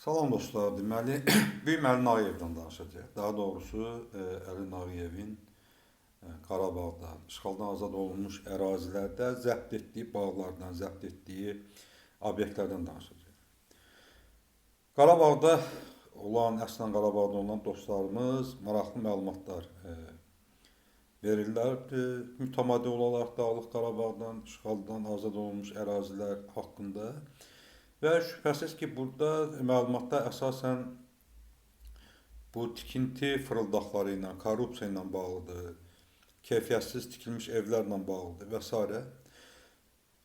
Salam dostlar, deməli, bu gün Əli Nağıyevdən danışacağıq. Daha doğrusu, Əli Nağıyevin Qarabağda, işğaldan azad olunmuş ərazilərdə zəbt etdiyi bağlardan, zəbt etdiyi obyektlərdən danışacağıq. Qarabağda olan, əslən Qarabağda olan dostlarımız maraqlı məlumatlar verirlər. Mütəmadi olaraq Dağlıq Qarabağdan, işğaldan azad olunmuş ərazilər haqqında. Və şübhəsiz ki, burada məlumatda əsasən bu tikinti fırıldaqları ilə, korrupsiya ilə bağlıdır, keyfiyyətsiz tikilmiş evlərlə bağlıdır və s.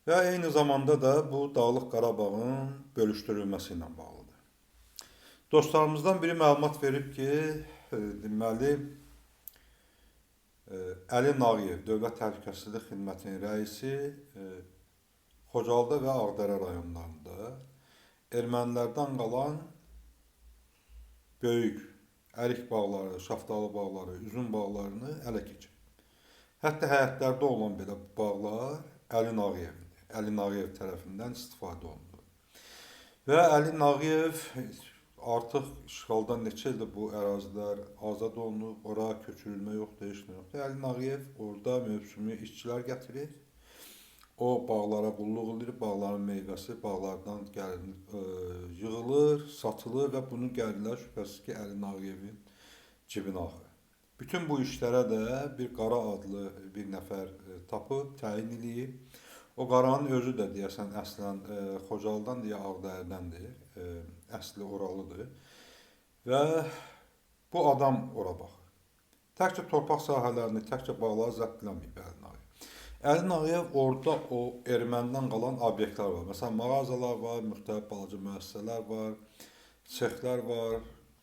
Və eyni zamanda da bu Dağlıq Qarabağın bölüşdürülməsi ilə bağlıdır. Dostlarımızdan biri məlumat verib ki, deməli, Əli Nağıyev, Dövlət Təhlükəsizlik Xidmətinin rəisi, Xocalıda və Ağdərə rayonlarında ermənilərdən qalan böyük ərik bağları, şaftalı bağları, üzüm bağlarını ələ keçirib. Hətta həyətlərdə olan belə bağlar Əli Nağıyevindir. Əli Nağıyev tərəfindən istifadə olunur. Və Əli Nağıyev artıq işğaldan neçə ildir bu ərazilər azad olunub, ora köçürülmə yoxdur, heç nə yoxdur. Əli Nağıyev orada mövsümi işçilər gətirir. O bağlara qulluq edir, bağların meyvəsi bağlardan gəlir, yığılır, satılır və bunun gəlirlər şübhəsiz ki, Əli Nağıyevin cibinə axır. Bütün bu işlərə də bir Qara adlı bir nəfər tapıb, təyin eləyib. O Qaranın özü də deyəsən əslən Xocalıdan deyə Ağdərədəndir, əsli oralıdır və bu adam ora baxır. Təkcə torpaq sahələrini, təkcə bağları zəbt eləməyib Əli Nağıyev. Əli Nağıyev orada o ermənidən qalan obyektlər var. Məsələn, mağazalar var, müxtəlif balaca müəssisələr var, sexlər var,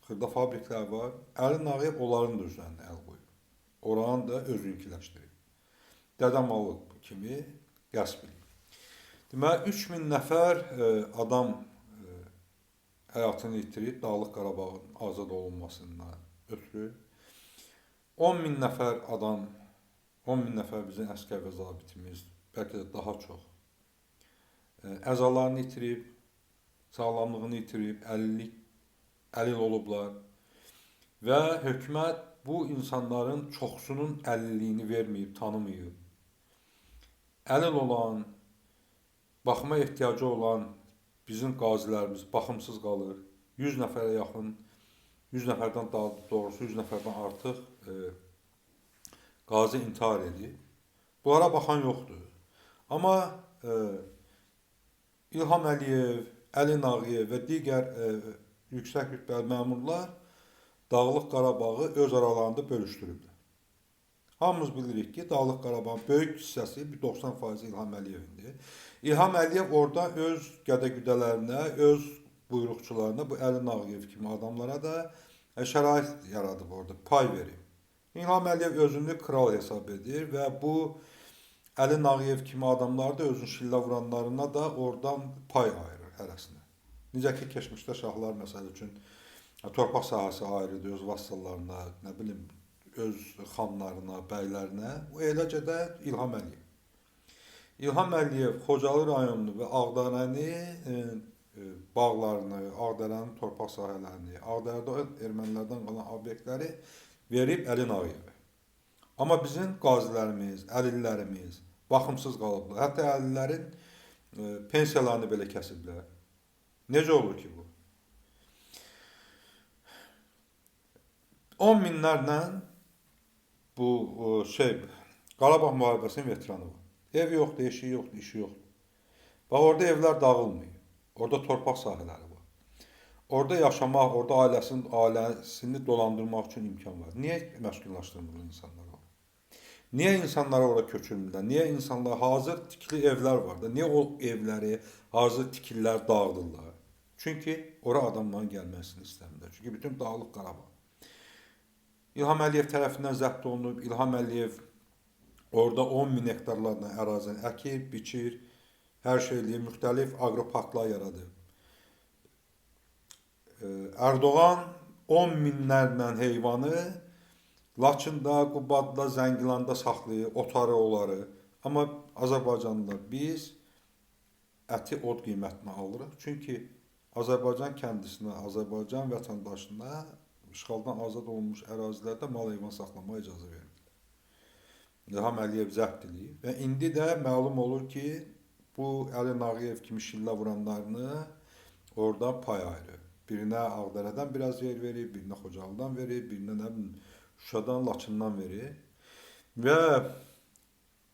xırda fabriklər var. Əli Nağıyev onların da üzərinə əl qoyub. Oranı da özünkiləşdirib. Dədə malı kimi qəsb eləyib. Deməli, 3000 nəfər adam həyatını itirib Dağlıq Qarabağın azad olunmasından ötürü. 10 min nəfər adam, 10 min nəfər bizim əskər və zabitimiz, bəlkə də daha çox, əzalarını itirib, sağlamlığını itirib, əlil olublar və hökumət bu insanların çoxsunun əlilliyini verməyib, tanımayıb. Əlil olan, baxıma ehtiyacı olan bizim qazilərimiz baxımsız qalır. 100 nəfərə yaxın, 100 nəfərdən daha doğrusu 100 nəfərdən artıq qazi intihar edib. Bunlara baxan yoxdur. Amma İlham Əliyev, Əli Nağıyev və digər yüksək rütbəli məmurlar Dağlıq Qarabağı öz aralarında bölüşdürüblər. Hamımız bilirik ki, Dağlıq Qarabağın böyük hissəsi, 90% İlham Əliyevindir. İlham Əliyev orada öz qədəgüdələrinə, öz buyruqçularına, bu Əli Nağıyev kimi adamlara da şərait yaradıb orada, pay verib. İlham Əliyev özünü kral hesab edir və bu Əli Nağıyev kimi adamlar da özünü şillə vuranlarına da oradan pay ayırır hərəsinə. Necə ki, keçmişdə şahlar məsəl üçün torpaq sahəsi ayırırdı öz vassallarına, nə bilim, öz xanlarına, bəylərinə. O eləcə də İlham Əliyev. İlham Əliyev Xocalı rayonunu və Ağdərəni bağlarını, Ağdərənin torpaq sahələrini, Ağdərədə ermənilərdən qalan obyektləri verib Əli Nağıyevə. Amma bizim qazilərimiz, əlillərimiz baxımsız qalıblar. Hətta əlillərin pensiyalarını belə kəsiblər. Necə olur ki bu? 10 minlərlə bu Qarabağ müharibəsinin veteranı var. Ev yoxdur, eşiyi yoxdur, işi yoxdur. Bax, orada evlər dağılmıyor. Orada torpaq sahələri var. Orada yaşamaq, orada ailəsini dolandırmaq üçün imkan var. Niyə məskunlaşdırmırlar insanları ora? Niyə insanları ora köçürmürlər? Niyə insanlar hazır tikili evlər var da? Niyə o evləri, hazır tikililər dağıdırlar? Çünki ora adamların gəlməsini istəmirlər. Çünki bütün Dağlıq Qarabağ İlham Əliyev tərəfindən zəbt olunub. İlham Əliyev orada 10 min hektarlarla ərazini əkir, biçir, hər şey eləyir, müxtəlif aqroparklar yaradıb. Erdoğan 10 minlərlə heyvanı Laçında, Qubadda, Zəngilanda saxlayır, otarı onları. Amma Azərbaycanlılar biz əti od qiymətinə alırıq. Çünki Azərbaycan kəndisinə, Azərbaycan vətəndaşına işğaldan azad olunmuş ərazilərdə mal heyvan saxlamağa icazə vermirlər. İlham Əliyev zəbt eləyib və indi də məlum olur ki, bu Əli Nağıyev kimi şillə vuranlarını orada pay ayırır. Birinə Ağdərədən biraz yer verir, birinə Xocalıdan verir, birinə nə bilim Şuşadan, Laçından verir. Və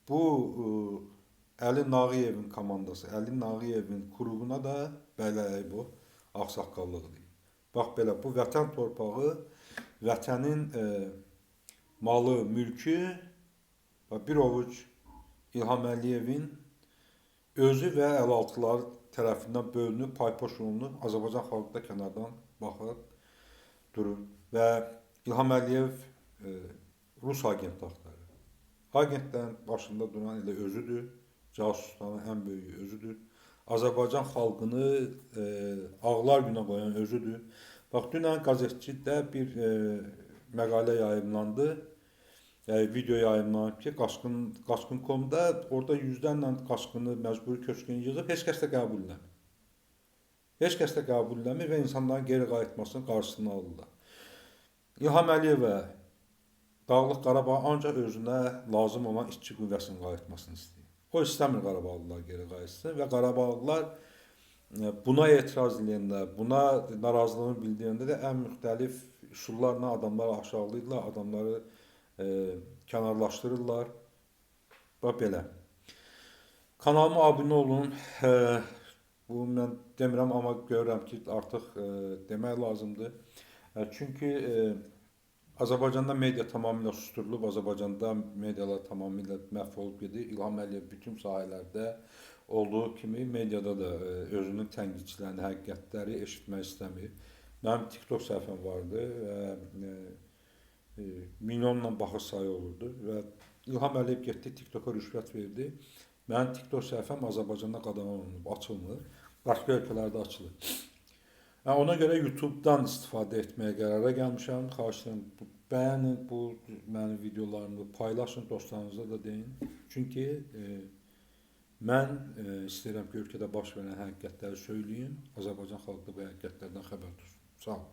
bu Əli Nağıyevin komandası, Əli Nağıyevin qurğuna da Bəylər bu ağsaqqallıq eləyir. Bax belə, bu vətən torpağı, vətənin malı, mülkü və bir ovuc İlham Əliyevin özü və əlaltıları tərəfindən bölünüb, paypoş olunub, Azərbaycan xalqı da kənardan baxır, durur və İlham Əliyev Rus agenti axtarır. Agentlərin başında duran elə özüdür, casusların ən böyüyü özüdür. Azərbaycan xalqını ağlar günə qoyan özüdür. Bax, dünən qəzetçidə bir məqalə yayımlandı, yəni video yayımlanıb ki, Qaçqın.com-da orada yüzlərlə qaçqını, məcburi köçkünü yığıb, heç kəs də qəbul eləmir. Heç kəs də qəbul eləmir və insanların geri qayıtmasının qarşısını alırlar. İlham Əliyevə Dağlıq Qarabağ ancaq özünə lazım olan işçi qüvvəsinin qayıtmasını istəyir. O istəmir Qarabağlılar geri qayıtsın və Qarabağlılar buna etiraz edəndə, buna narazılığını bildirəndə də ən müxtəlif üsullarla adamları aşağılayırlar, adamları kənarlaşdırırlar. Bax belə. Kanalıma abunə olun. Bu mən demirəm, amma görürəm ki, artıq demək lazımdır. Çünki Azərbaycanda media tamamilə susturulub, Azərbaycanda medialar tamamilə məhv olub gedir. İlham Əliyev bütün sahələrdə olduğu kimi mediada da özünün tənqidçilərini, həqiqətləri eşitmək istəmir. Mənim TikTok səhifəm vardı və milyonla baxış sayı olurdu və İlham Əliyev getdi, TikToka rüşvət verdi. Mənim TikTok səhifəm Azərbaycanda qadağan olunub, açılmır. Başqa ölkələrdə açılır. Yəni, ona görə YouTube-dan istifadə etməyə qərara gəlmişəm. Xahiş edirəm, bəyənin bu mənim videolarımı, paylaşın, dostlarınıza da deyin. Çünki mən istəyirəm ki, ölkədə baş verən həqiqətləri söyləyim. Azərbaycan xalqı bu həqiqətlərdən xəbər tutsun. Sağ olun.